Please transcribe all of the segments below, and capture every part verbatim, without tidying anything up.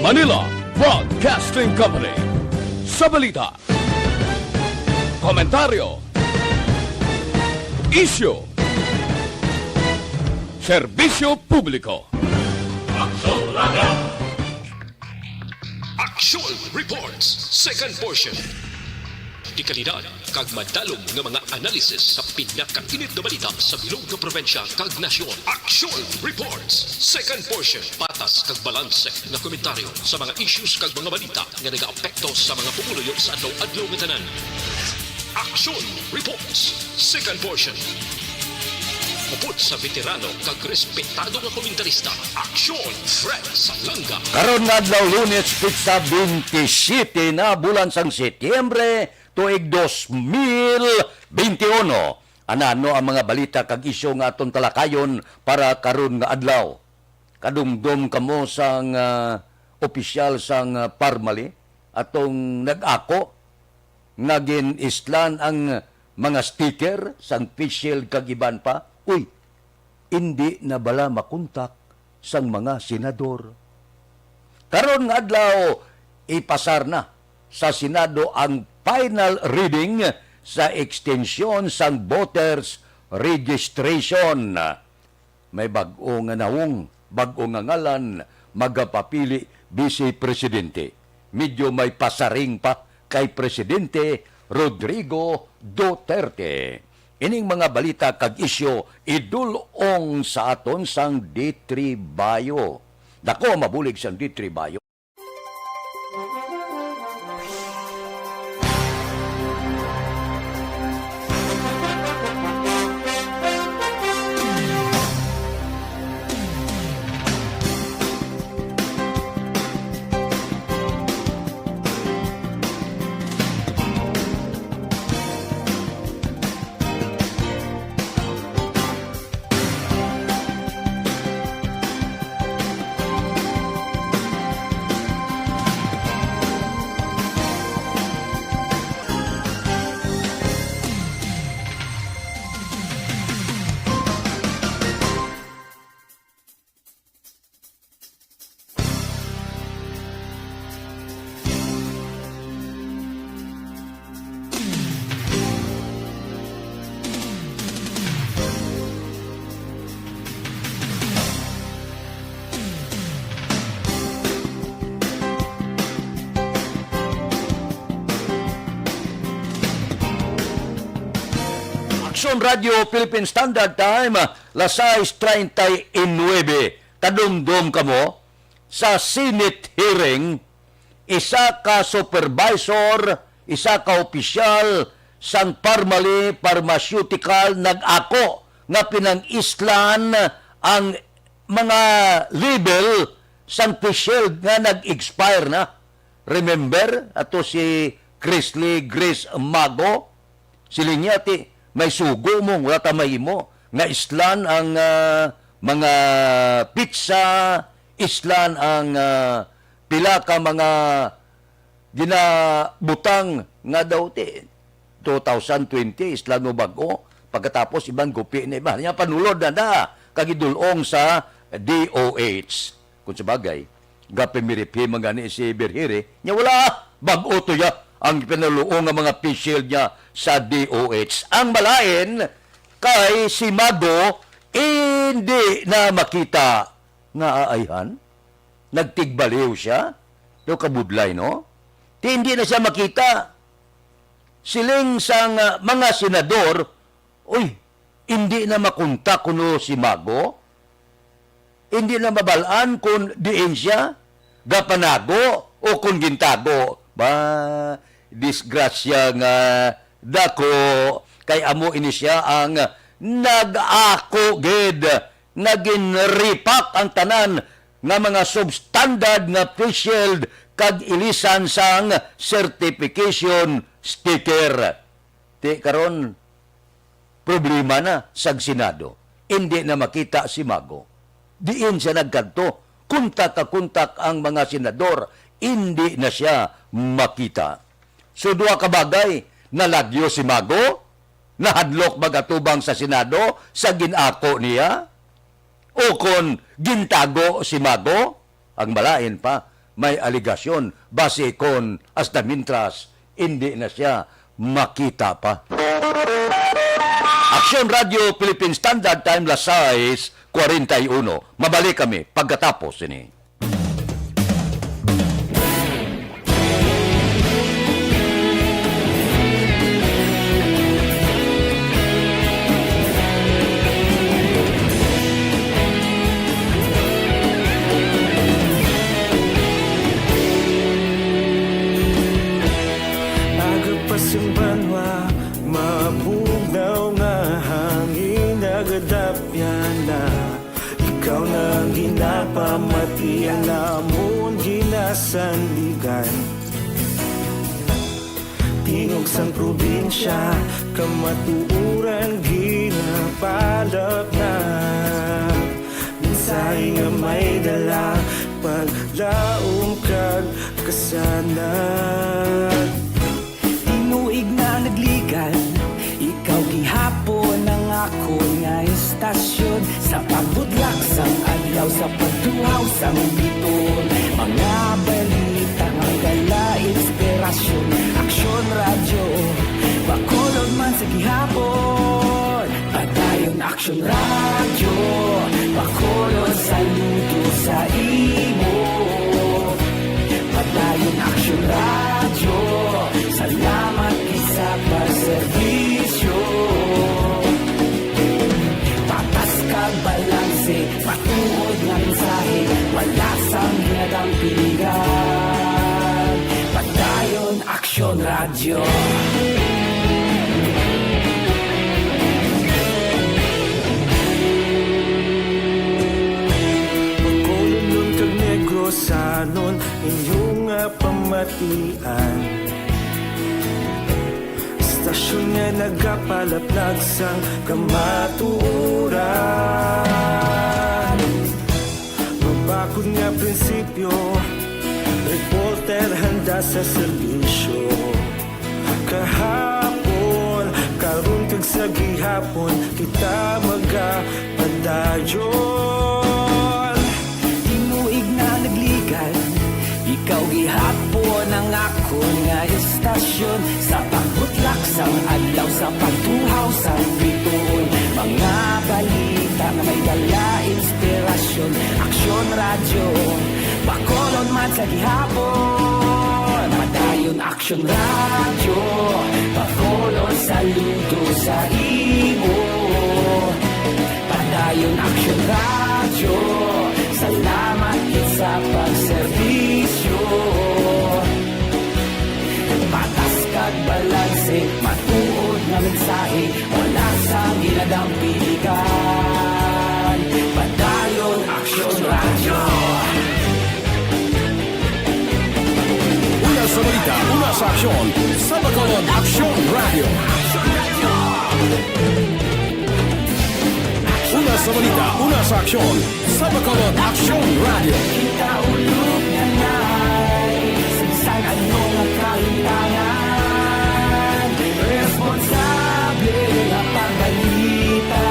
Manila Broadcasting Company. Sa balita, komentaryo, isyu, serbisyo publiko. Aksyon Reports, second portion. Dekalidad kag madalom nga mga analisis sa pinakainit nga balita sa bilog nga probinsya kag nasyon. Aksyon Reports, second portion. Patas kag balanse nga komentaryo sa mga issues kag mga balita nga nagaapekto sa mga pumuluyo sa adlaw-adlaw nga tanan. Aksyon Reports, second portion. Upod sa veterano kag respetado nga komentarista, Aksyon Fred Salanga. Karon nga adlaw, Lunes, petsa twenty-seven na bulan sang Setyembre, tuig dos mil benti uno. Anano ang mga balita kag isyu nga aton talakayon para karon nga adlaw? Kadumdom kamo sang, ah, opisyal sang, ah, Parmali atong nag-ako nga gin-islan ang mga sticker sang face shield kag iban pa? Uy, indi na bala makontak sang mga senador? Karon nga adlaw, ipasar na sa Senado ang final reading sa ekstensyon sang voters registration. May bag-o nga nawong, bag-o nga ngalan, magapapili Vice Presidente. Medyo may pasaring pa kay Presidente Rodrigo Duterte. Ining mga balita kag isyu idul-ong sa aton sang D three Bio. Dako mabulig sang D three Bio. Aksyon Radio Philippine Standard Time, las sais treinta y nueve. Kadumdom kamo sa Senate hearing, isa ka supervisor, isa ka opisyal sang Parmalee Pharmaceutical nag-ako nga pinang-islan ang mga label sang face shield nga nag-expire na. Remember ato si Chrisley Grace Mago? Siling niya, "Ti, may sugo mo, wala ta mahimo. Nga islan ang, ah, mga pizza, islan ang, ah, pila ka mga ginabutang nga daw ti two thousand twenty, islan mo bag-o. Pagkatapos, iban gupi na iban." Nya, panulod na na, kag idul-ong sa D O H. Kung sa bagay, gapimiriphi man gani si Berhiri, nya wala, bag-o to ya ang pinaluong nga mga face shield niya sa D O H. Ang malain kay si Mago, hindi na makita nga aayhan. Nagtigbaliw siya. Daw kabudlay, no? Ti hindi na siya makita. Siling sang, ah, mga senador, "Uy, hindi na makontak kuno si Mago. Hindi na mabal-an kon diin siya gapanago o kon gintago." Ba, disgrasya nga dako, kay amo ini siya ang nag-ako gid nga ginripak ang tanan nga mga substandard nga face shield kag ilisan sang certification sticker. Ti karon, problema na sang Senado. Indi na makita si Mago. Diin siya nagkadto? Kontak ka kontak ang mga senador, indi na siya makita. So, duha ka bagay, nalagyo si Mago, nahadlok magatubang sa Senado sa gin-ako niya, o kon gintago si Mago, ang malain pa, may aligasyon, basi kon hasta mintras hindi na siya makita pa. Aksyon Radio Philippine Standard Time, las sais cuarenta y uno. Mabalik kami pagkatapos sini. Aga pa sing banwa, mabugnaw nga hangin nagadapyan na. Ikaw na ang ginapamati, ang amon ginasandigan. Tingog sang probinsya, kamatuoran ginapalapnag. Mensahe nga may dala, paglaom kag kasanag. Tinuig na nagligad, ikaw gihapon ang akon nga istasyon. Sa pagbudlak sang adlaw, sa pagtuhaw sang biton, mga balita nga dala inspirasyon. Aksyon Radyo, Bacolod man sa gihapon. Padayon Aksyon Radyo, Bacolod, saludo sa imo. Padayon Aksyon Radyo, salamat gid sa pagserbisyo. Patas kag balanse, matuod nga mensahe, wala sang ginadampingan. Padayon Aksyon Radyo. Bacolodnon kag Negrosanon, inyo nga pamatian. Istasyon nga nagapalaplag sang kamatuoran. Mabakod nga prinsipyo, reporter handa sa serbisyo. Kahapon, karon kag sa gihapon, kita magapadayon. Tinuig na nagligad, ikaw gihapon ang akon nga istasyon. Sa pagbutlak sang adlaw, sa pagtuhaw sang bituon, mga balita nga may dala inspirasyon. Aksyon Radyo, Bacolod man sa gihapon. Padayon Aksyon Radyo, Bacolod, saludo sa imo. Padayon Aksyon Radyo, salamat gid sa pagserbisyo. Patas kag balanse, matuod nga mensahe, wala sang ginadampigan. Padayon Aksyon Radyo. Una sa balita, una sa aksyon, sa Bacolod Aksyon Radyo. Una sa balita, una sa aksyon, sa Bacolod Aksyon Radyo. Kita ulog na nay, sa bisan ano nga kahimtangan, responsable nga pagbalita.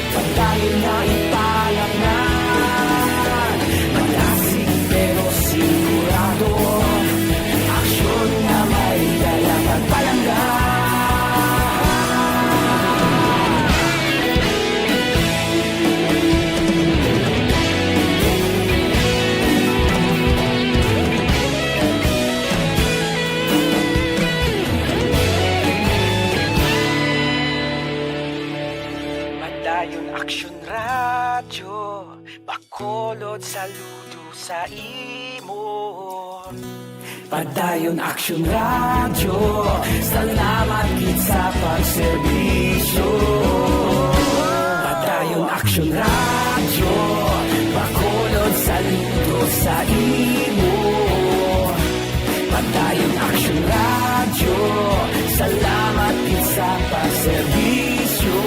Padayon nga ipalapngan, madasig pero sigurado, aksyon nga may dala kag palangga. Padayon Aksyon Radyo, Bacolod, saludo sa imo. Padayon Aksyon Radyo, salamat gid sa pagserbisyo. Padayon Aksyon Radyo, Bacolod, saludo sa imo. Padayon Aksyon Radyo, salamat gid sa pagserbisyo.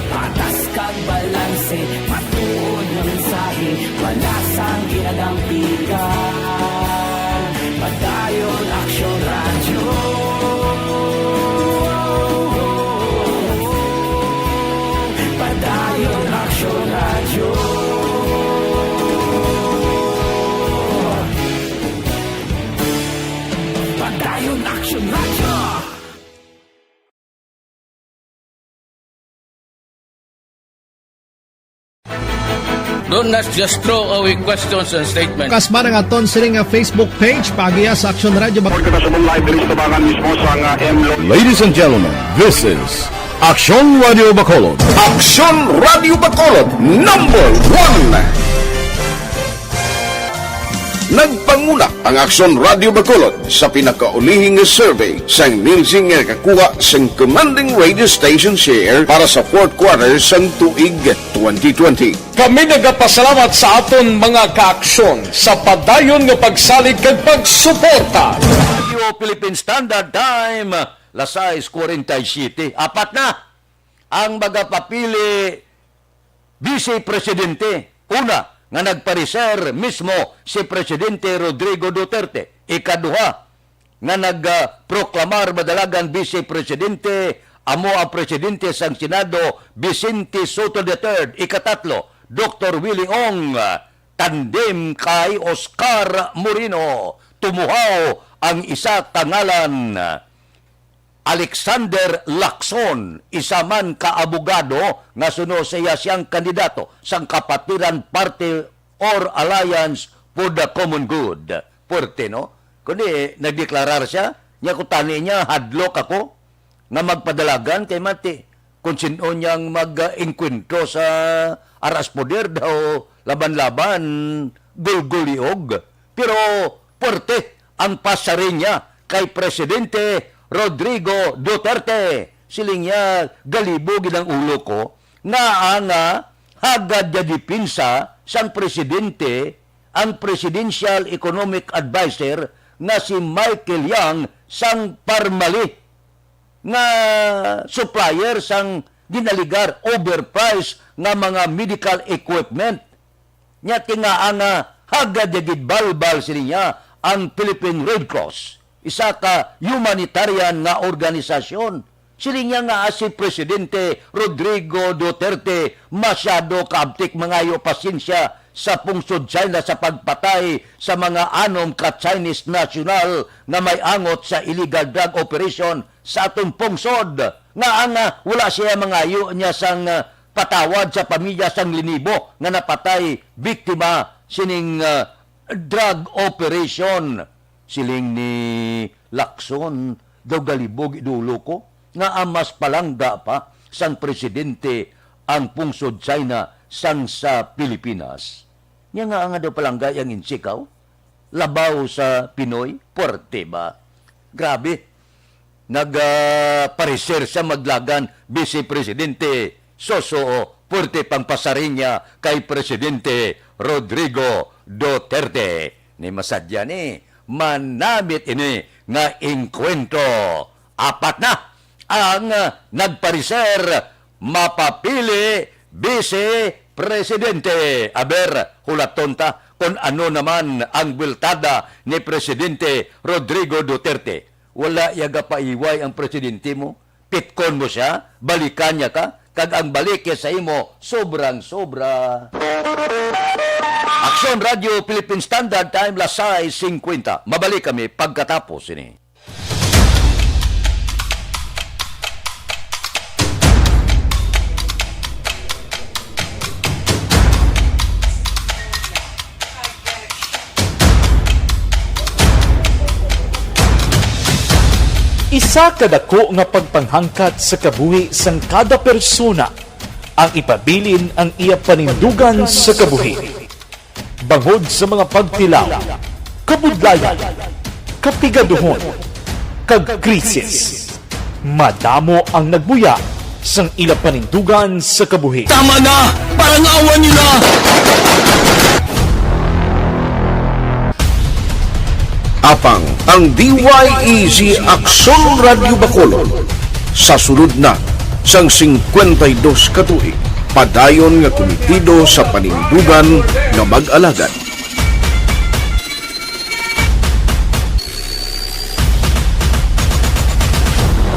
Patas kag balanse, matuod nga mensahe, wala sang ginadampigan. Padayon Aksyon Radyo. Padayon Aksyon Radyo. Don't not just throw away questions and statements. Kasma nga aton sini nga Facebook page, paagiha sa Aksyon Radyo Bac- Report ka sa mong live, please, tabangan mismo sa nga M Lo- Ladies and gentlemen, this is Aksyon Radio Bacolod. Aksyon Radio Bacolod, number one. Nagpanguna ang Aksyon Radio Bacolod sa pinakaulihing survey sang Nielsen nga nakakuha sang commanding radio station share para sa fourth quarter sang tuig twenty twenty. Kami nagapasalamat sa aton mga kaaksyon sa padayon nga pagsalig kag pagsuporta. Radio Philippine Standard Time, las sais kuwarenta y siyete. Apat na ang magapapili Vice Presidente. Una, nga nagpareser mismo si Presidente Rodrigo Duterte. Ikaduha, nga nagproklamar madalagan Vice Presidente, amo ang Presidente sang Senado, Vicente Sotto the third. Ikatatlo, Doktor Willie Ong, tandem kay Oscar Moreno. Tumuhaw ang isa ka ngalan, Alexander Lacson, isa man ka abogado nga suno sa iya siyang kandidato sang Kapatiran Party or Alliance for the Common Good. Puwerte, no? Kundi nagdeklarar siya, nya kutani niya, "Hadlok ako nga magpadalagan kay mati kung sin-o niyang mag-engkwentro sa aras poder daw laban-laban, gulguliog." Pero puwerte ang pasarinya kay Presidente Rodrigo Duterte. Siling niya, "Galibo gid ang ulo ko nga ang, ah, hagad nga depensa sang presidente ang Presidential Economic Adviser nga si Michael Yang sang Parmalee nga supplier sang ginaligar overpriced nga mga medical equipment." Nya tingaa nga hagad nga ginbalbal sini niya ang Philippine Red Cross, isa ka humanitarian nga organisasyon. Siling niya nga si Presidente Rodrigo Duterte masyado kaabtik mangayo pasensya sa pungsod China sa pagpatay sa mga anom ka Chinese national nga may angot sa illegal drug operation sa aton pungsod. Nga ang, ah, wala siya mangayo niya sang, ah, patawad sa pamilya sang linibo nga napatay biktima sining, ah, drug operation. Siling ni Lacson, "Daw galibog idulo ko nga ang mas palangga pa sang presidente ang pungsod China sang sa Pilipinas." Nya nga nga daw palangga ang insikaw, labaw sa Pinoy, puwerte ba? Grabe. Nag, ah, pareser sa madalagan Vice Presidente Soso, puwerte pang pasarinya kay Presidente Rodrigo Duterte. Ni masadya ni, manamit ini nga engkwentro. Apat na ang, ah, nagpareser mapapili Vice Presidente. Aber, hulaton ta kung ano naman ang buweltada ni Presidente Rodrigo Duterte. Wala ya gapaiway ang presidente mo. Pitkon mo sia, balikan niya ka, kag ang balik niya sa imo, sobrang sobra. Aksyon Radio Philippine Standard Time, las sais singkwenta. Mabalik kami pagkatapos ini. Isa ka dako nga pagpanghangkat sa kabuhi sang kada persona ang ipabilin ang iya panindugan sa kabuhi. Bangod sa mga pagtilaw, kabudlayan, kapigaduhon, kag krisis, madamo ang nagbuya sang ila panindugan sa kabuhi. Tama na! Parangawan niyo na! Apang ang D Y E G Aksyon Radyo Bacolod, sa sulod na sang singkwenta y dos ka tuig, padayon nga kumitido sa panindugan nga mag-alagad.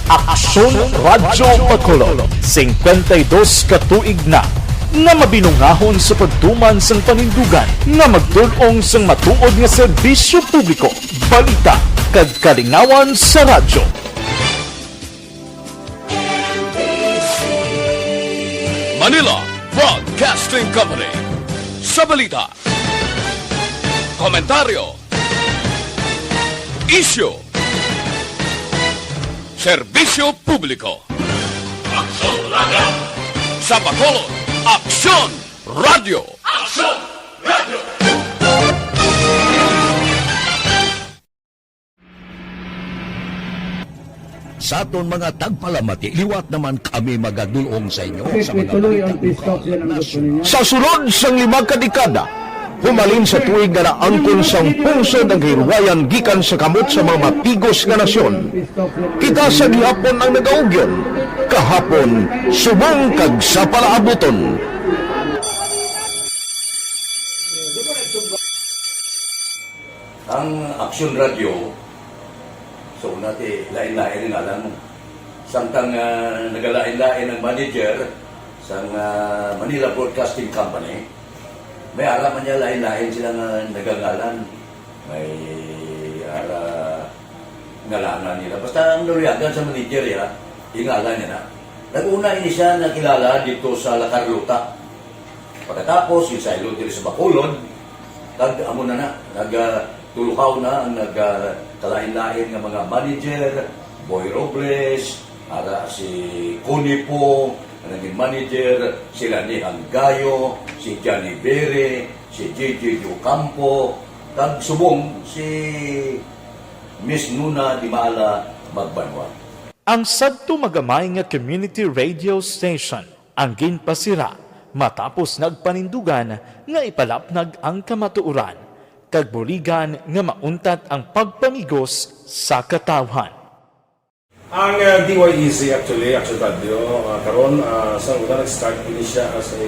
Aksyon Radyo Bacolod, singkwenta y dos ka tuig na nga mabinungahon sa pagtuman sang panindugan nga magtul-ong sang matuod nga serbisyo publiko, balita, kag kalingawan sa radyo. Manila Broadcasting Company, Balita, komentaryo, isyu, serbisyo publiko. Aksyon Radio. Sa Bacolod, Aksyon Radio. Aksyon Radio. Sa aton mga tagpalamati, liwat naman kami magadulong sa inyo sa mga balita lokal, nasyonal. Sa sulod sang lima ka dekada, humalin sa tuig nga naangkon sang pungsod ang kahilwayan gikan sa kamot sa mga mapigos nga nasyon, kita sa gihapon ang nagaugyon, kahapon, subong kag sa palaabuton. Ang Aksyon Radio, so, una ti, lain-lain ang ngalan mo. Samtang, ah, nagalain-lain ang manager sang, ah, Manila Broadcasting Company, may ara man niya lain-lain sila nga nagangalan. May ara ngalanan nila. Basta ang naluyagan sa manager, ya, ingalan niya na. Nag-una ini siya nakilala dito sa La Carlota. Pagkatapos, ginsaylo diri sa Bacolod, kag amo na na, nag, ah, tuluhaw na ang nag, ah, kalain-lain nga mga manager, Boy Robles, ara si Connie Po, ang naging manager, si Lani Hanggayo, si Johnny Bere, si J J Ocampo, kag subong si Miss Nuna Dimala Magbanwa. Ang sadto magamay nga community radio station ang ginpasira matapos nagpanindugan nga ipalapnag ang kamatuoran kag buligan nga mauntat ang pagpamigos sa katawhan. Ang, uh, D Y E Z actually, Action Radio, uh, karon, uh, sa una nag-start ini siya as a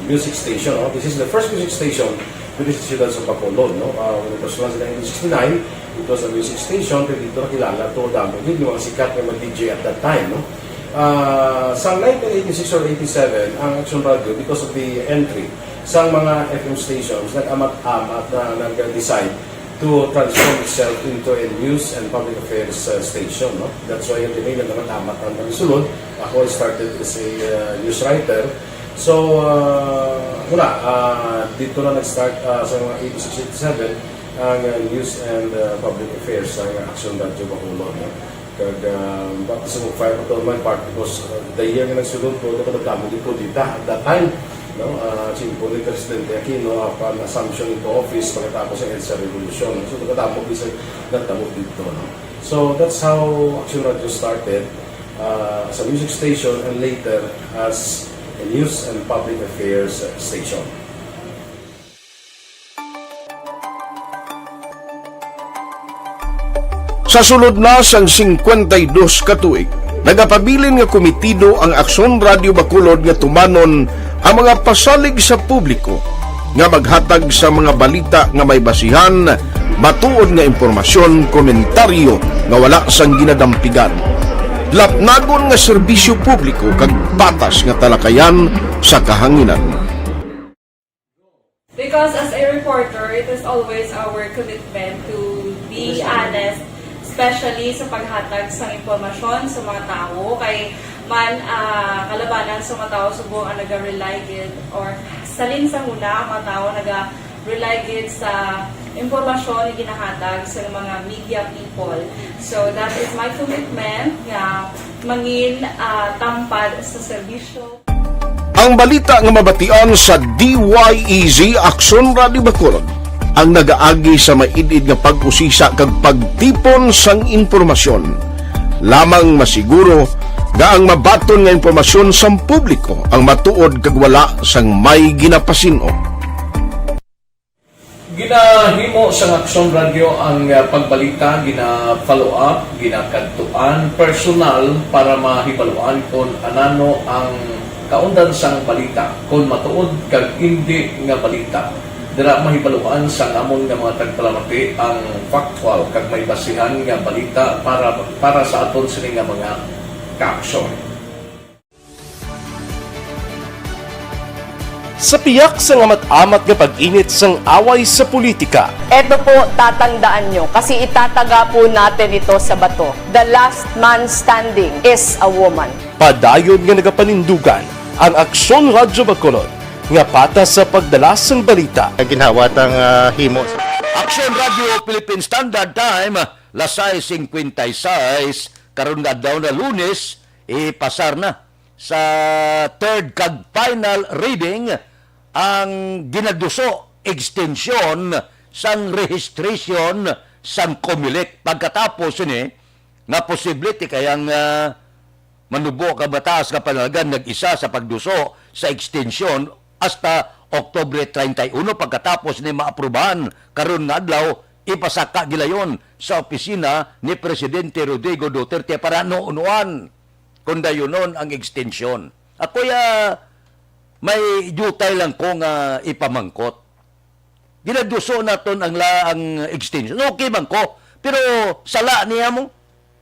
music station, no? This is the first music station dito sa siyudad sa Bacolod, no? Uh, when it was launched in nineteen sixty-nine, it was a music station, pero dito nakilala to, damo din yung mga sikat nga mga D J at that time, no? Uh, sa nineteen eighty-six or eighty-seven, ang Action Radio, because of the entry sa mga F M stations, nag-amat-amat na nag-decide to transform itself into a news and public affairs, uh, station, no? That's why yung tinignan naman amat ang pagsulod. Ako, I started as a, uh, news writer. So, uh, wala, uh, dito na nag-start, uh, sa mga eighty-six, eighty-seven, ang, uh, news and, uh, public affairs sa Action Radio Bacolod, no? Kag, ah, baptism of fire pa to my part because, ah, the year nga nagsulod ko, nagkadamo din po dita at that time, no? Ah, simple ni Presidente Aquino, apan assumption into office pagkatapos sa EDSA Revolution. So, nagkadamo din sa nagtamo dito, no? So, that's how Action Radio started, ah, as a music station and later as a news and public affairs station. Sa sulod na sang singkwenta y dos ka tuig, nagapabilin nga komitido ang Aksyon Radio Bacolod nga tumanon ang mga pasalig sa publiko nga maghatag sa mga balita nga may basihan, matuod nga impormasyon, komentaryo nga wala sang ginadampigan, lapnagon nga serbisyo publiko kag patas nga talakayan sa kahanginan. Because as a reporter, it is always our commitment to be honest, especially sa paghatag sang impormasyon sa mga tawo. Kay man, ah, kalabanan sa mga tawo subong ang naga-rely gid, or salin sa huna ang mga tawo naga-rely gid sa impormasyon nga ginahatag sa mga media people. So that is my commitment nga mangin, ah, tampad sa serbisyo. Ang balita nga mabatian sa D Y E Z Aksyon Radio Bacolod ang nagaagi sa maid-id nga pag-usisa kag pagtipon sang impormasyon. Lamang masiguro nga ang mabaton nga impormasyon sang publiko ang matuod kag wala sang may ginapasin-o. Ginahimo sang Aksyon Radio ang, ah, pagbalita, gina-follow up, ginakadtuan personal para mahibaluan kon anano ang kaundan sang balita, kon matuod kag indi nga balita. Dira mahibaluan sang amon nga mga tagpalamati ang factual kag may basihan nga balita para, para sa aton sini nga mga kaaksyon. Sa piyak sang amat-amat nga pag-init sang away sa politika, eto po, tatandaan nyo, kasi itataga po natin ito sa bato. The last man standing is a woman. Padayon nga nagapanindugan ang Aksyon Radyo Bacolod nga patas sa pagdala sang balita. Ginhawa tang, ah, himo. Action Radio Philippine Standard Time, las sais cincuenta y seis, karon nga adlaw na Lunes, ipasar na sa third kag final reading ang ginaduso extension sang registration sang Comelec. Pagkatapos ini, nga posible ti kay ang, ah, manubo kag mataas nga panalgan nag-isa sa pagduso sa extension hasta Oktubre treinta y uno, pagkatapos ni maaprubahan karon nga adlaw, ipasaka gilayon sa opisina ni Presidente Rodrigo Duterte para nunuan kon dayunon ang extension. Ako ya, may diutay lang ko nga ipamangkot. Ginaduso naton ang la-, ang extension. Okay man ko. Pero sala niya mo.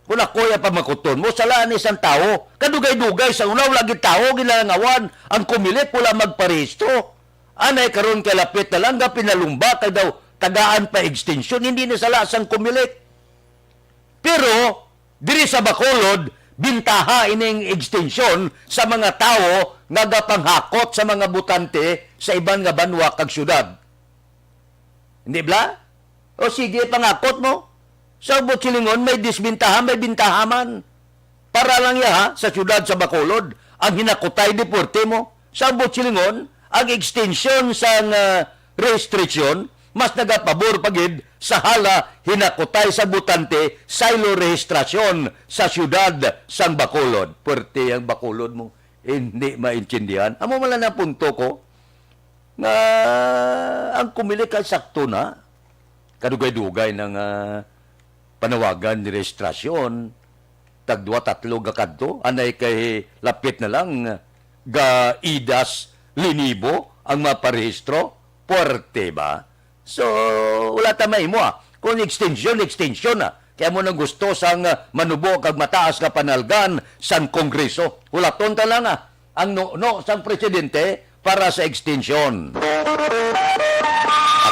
Kung ako ya pamakuton mo, sala ni sang tawo. Kadugay-dugay sa una, wala gid tawo ginalangawan. Ang Comelec wala magparehistro. Anay karon kay lapit na lang nga pinalumba kay daw tagaan pa extension. Hindi na sala sang Comelec. Pero diri sa Bacolod, bintaha ining extension sa mga tawo nga gapanghakot sa mga botante sa iban nga banwa kag syudad. Hindi bala? O sige, pangakot mo. Sa ubot silingon, may disbintaha, may bintaha man. Para lang ya, ha, sa syudad sa Bacolod, ang hinakutay deporte mo. Sa ubot silingon, ang extension sang, ah, restriction, mas nagapabor pa gid sa hala hinakutay sa botante saylo rehistrasyon sa syudad sang Bacolod. Puwerte ang Bacolod mo, hindi maintindihan. Amo man lang ang punto ko, nga ang Comelec kay sakto na. Kadugay-dugay na nga panawagan ni rehistrasyon, tagduwa, tatlo ga kadto, anay kay lapit na lang ga idas linibo ang maparehistro, puwerte ba? So, wala ta mahimo, ah. Kung extension, extension, ah. Kaya mo nang gusto sang, ah, manubo kag mataas nga panalgan sang Kongreso. Hulaton ta lang, ah, ang nuno sang presidente para sa extension.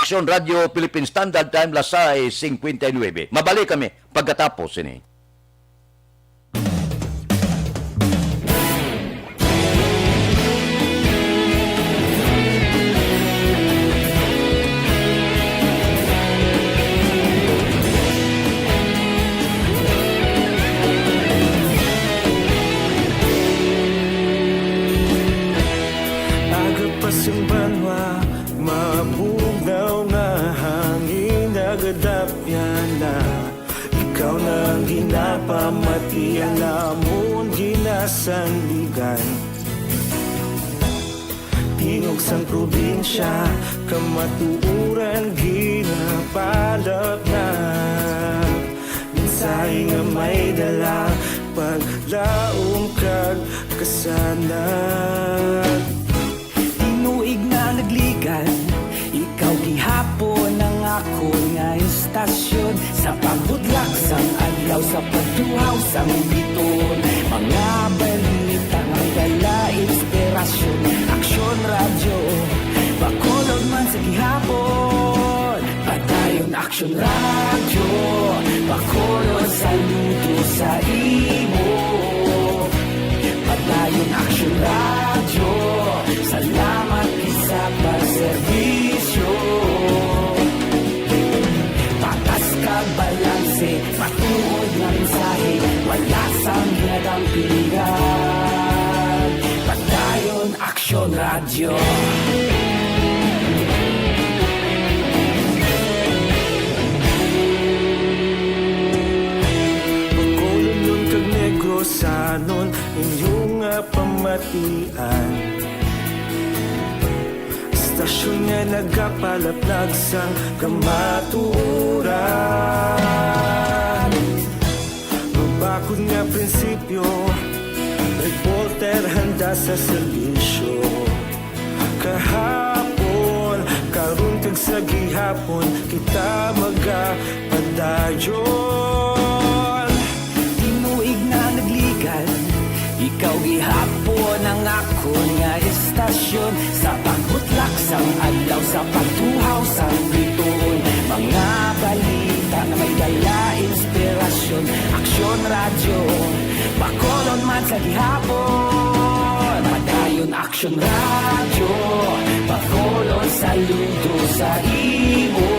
Aksyon Radio Philippine Standard Time, las sais cincuenta y nueve. Mabalik kami pagkatapos sini. Aga pa sing banwa, mabugnaw nga hangin nagadapyan na. Ikaw na ang ginapamati, ang amon ginasandigan. Tingog sang probinsya, kamatuoran ginapalapnap. Mensahe nga may dala, paglaom kag kasanag. Tinuig na nagligan, ikaw gihapon ang akon nga estasyon. Sa pagbudlak sang adlaw, sa pagtuhaw sang bituon, mga balita nga may dala inspirasyon. Aksyon Radyo, Bacolod man sa gihapon. Padayon Aksyon Radyo, Bacolod, saludo sa imo. Padayon Aksyon Radyo, salamat gid sa pagserbisyo. Patas kag balanse, matuod nga mensahe, wala sang ginadampigan. Padayon Aksyon Radyo. Bacolodnon kag Negrosanon, inyo nga pamatian. Estasyon nga nagapalaplag sang kamatuoran. Mabakod nga prinsipyo, reporter handa sa serbisyo. Kahapon, karon kag sa gihapon, kita magapadayon. Tinuig na nagligan, ikaw gihapon ang akon nga estasyon. Sa pagbutlak sang adlaw, sa pagtuhaw sang bituon, mga balita nga may dala inspirasyon. Aksyon Radyo, Bacolod man sa gihapon. Madayon Action Radio, Bacolod, saludo sa imo.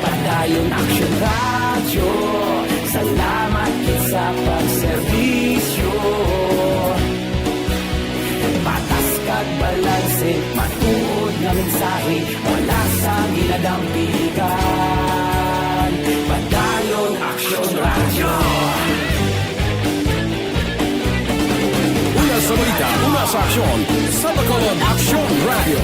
Padayon Action Radio, salamat gid sa pagserbisyo. Patas kag balanse, matuod nga mensahe, wala sang ginadampigan. Padayon Action Radio. Una sa balita, una sa aksyon, sa Bacolod Aksyon Radio.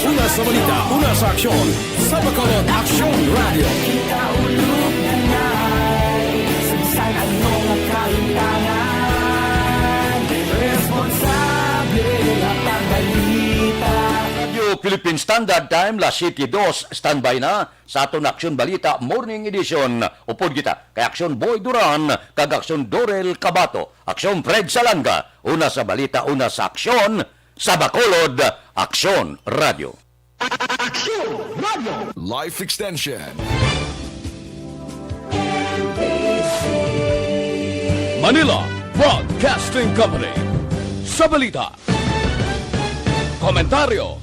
Una sa balita, una sa aksyon, sa Bacolod Aksyon Radio. Kita ulog na nai, sa bisan ano nga kahintangan, responsable nga pagbalita. Radio Philippine Standard Time, las siete dos, standby na sa aton Aksyon Balita Morning Edition. Upod kita kay Aksyon Boy Duran kag Aksyon Dorel Cabato, Aksyon Fred Salanga, una sa balita, una sa aksyon, sa Bacolod, Aksyon Radio. Aksyon Radio. Life Extension. Manila Broadcasting Company. Sa balita, komentaryo,